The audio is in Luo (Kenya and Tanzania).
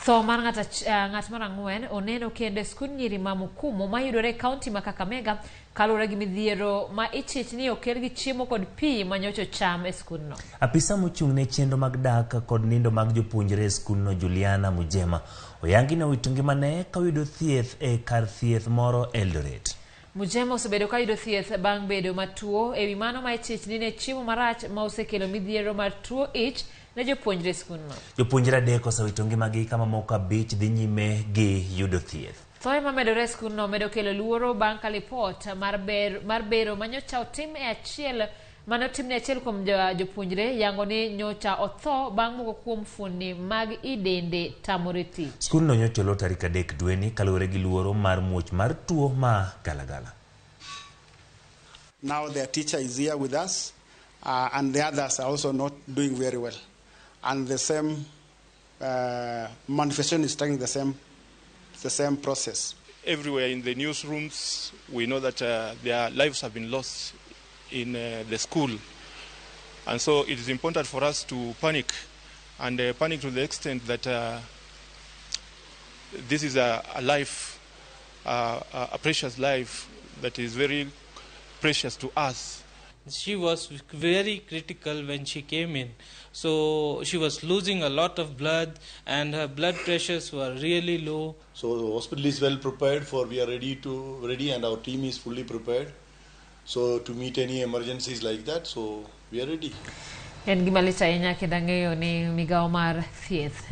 Tho mar ng'at mar ang'wen oneno kendo e skund nyiri ma Mukumu mayudore e kaunti ma Kakamega kaluwore gi midhiero ma ichich ni okel gi chiemo kod pi ma nyocha ocham e skundno. Apisa mochung' ne chenro mag dak kod nindo mag jopuonjre e skundno Juliana Mujema oyangi ni owito ngimane ka oyudo thieth e kar thieth moro Eldoret. Mujema osebedo ka yudo thieth bang' bedo matuo. E wi mano ma ichich ni ne chiemo marach ma osekelo midhiero mar tuo ich ne jopuonjre e skundno. Jopuonjre 3 osewito ngimagi ka mamoko 5 dhi nyime gi yudo thieth. Thoe mamedore e skundno medo kelo luoro bang' ka lipot mar bero manyocha otim e achiel mane otim ne achiel kuom jopuonjre yango ni nyocha otho bang' moko kuom fuonni mag i dende tamore tich. Skundno nyocha olor tarik 3 dweni kaluwore gi luoro mar muoch mar tuo ma galagala. Now their teacher is here with us, and the others are also not doing very well. And the same manifestation is taking the same process. Everywhere in the newsrooms, we know that their lives have been lost in the school. And so it is important for us to panic, and panic to the extent that this is a life, a precious life that is very precious to us. She was very critical when she came in. So she was losing a lot of blood and her blood pressures were really low. So the hospital is well prepared for, we are ready and our team is fully prepared. So to meet any emergencies like that, so we are ready. En gima lit ahinya kendo ang'eyo ni migawo mar thieth